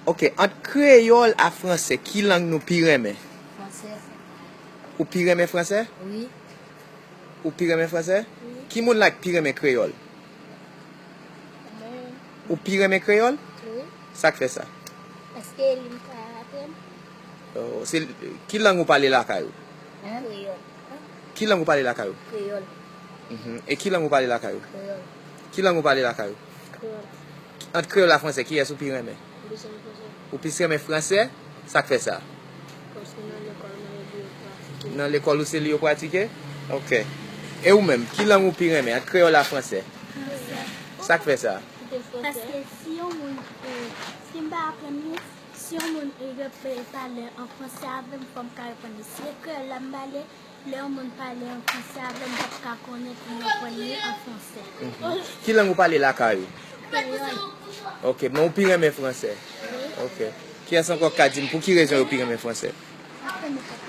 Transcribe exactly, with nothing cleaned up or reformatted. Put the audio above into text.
Ok, ant kreyòl a fransè, ki lang nou pi renmen? Fransè. Ou pi renmen fransè? Wi. Ou pi renmen fransè? Ki moun la k pi renmen kreyòl? Mwen. Ou pi renmen kreyòl? Wi. Sa k fè sa? Paske li m ka aprann. Oh, se, ki lang ou pale lakay ou? Kreyòl. Ki lang ou pale lakay ou? Kreyòl. Mhm. E ki lang ou pale lakay ou? Kreyòl. Ki lang ou pale lakay ou? Kreyòl. Ant kreyòl a fransè, kiyès ou pi renmen? Mwen se fransè. Ou plis renmen fransè? Sa k fè sa? Paske nan lekòl mwen yo pratike. Nan lekòl ou se li yo pratike? Ok. E ou menm, ki lang ou pi renmen? Ant kreyòl a fransè? Sa k fè sa? Paske si yon moun, eh, si m pa aprann li, si yon moun, eh, ap pale an fransè avè m, fò m ka reponn li. Si se kreyòl la m pale, lè yon moun pale an fransè avè m, m p ap ka konnen pou m reponn li an fransè. Ki lang ou pale lakay ou? Kreyòl. Ok, men ou pi renmen fransè? Ok. Kiyès ankò k ka di m pou ki rezon yo pi renmen fransè? Apre nou konprann.